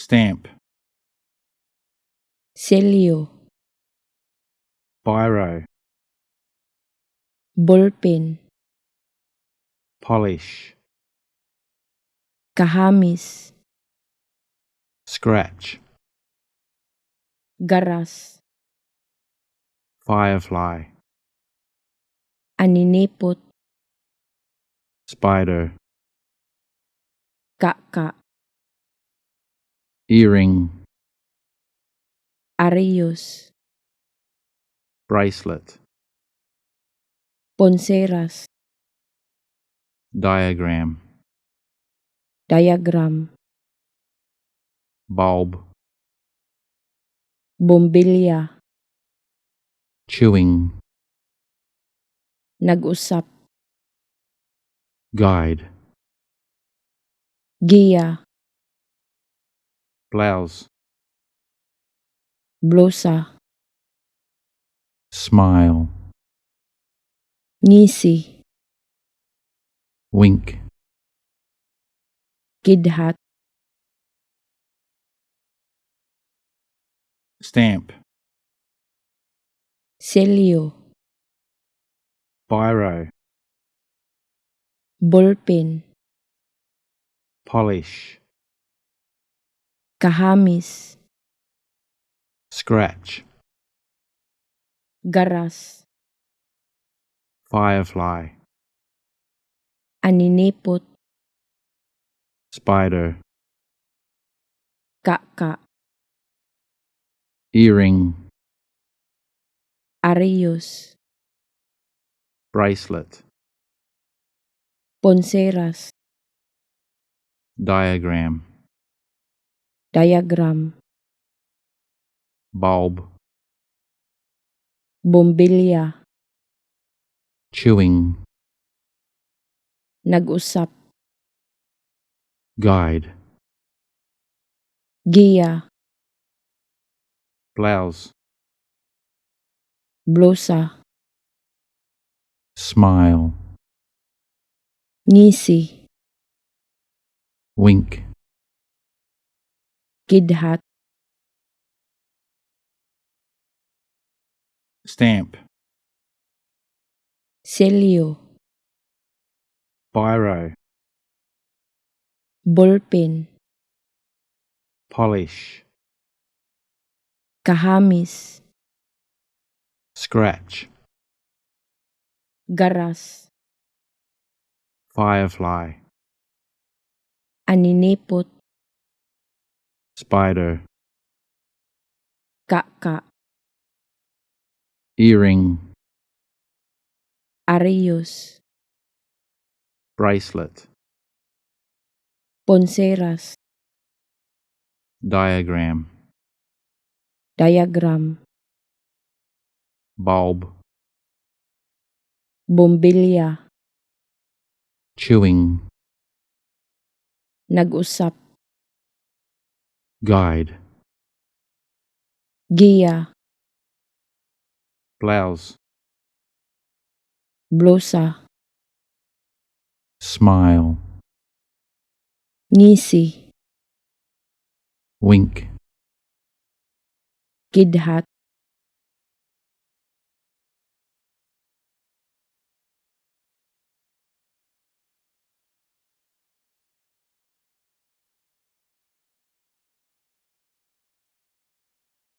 Stamp. Selyo. Biro. Ballpen. Polish. Kahamis. Scratch. Garas. Firefly. Aninipot. Spider. Kaka. Earring. Ariyos. Bracelet. Ponseras. Diagram. Diagram. Bulb. Bombilya. Chewing. Nag-usap. Guide. Giya. Blouse. Blusa. Smile. Ngisi. Wink. Kidhat. Stamp. Selyo. Biro. Ballpen. Polish. Kahamis. Scratch. Garas. Firefly. Aninipot. Spider. Kaka. Earring. Ariyos. Bracelet. Ponseras. Diagram. Diagram. Bulb. Bombilya. Chewing. Nag-usap. Guide. Giya. Blouse. Blusa. Smile. Ngisi. Wink. Kidhat. Stamp. Selyo. Biro. Ballpen. Polish. Kahamis. Scratch. Garas. Firefly. Aninipot. Spider. Kaka. Earring. Ariyos. Bracelet. Ponseras. Diagram. Diagram. Bulb. Bombilya. Chewing. Nag-usap. Guide. Giya. Blouse. Blusa. Smile. Ngisi. Wink. Kidhat.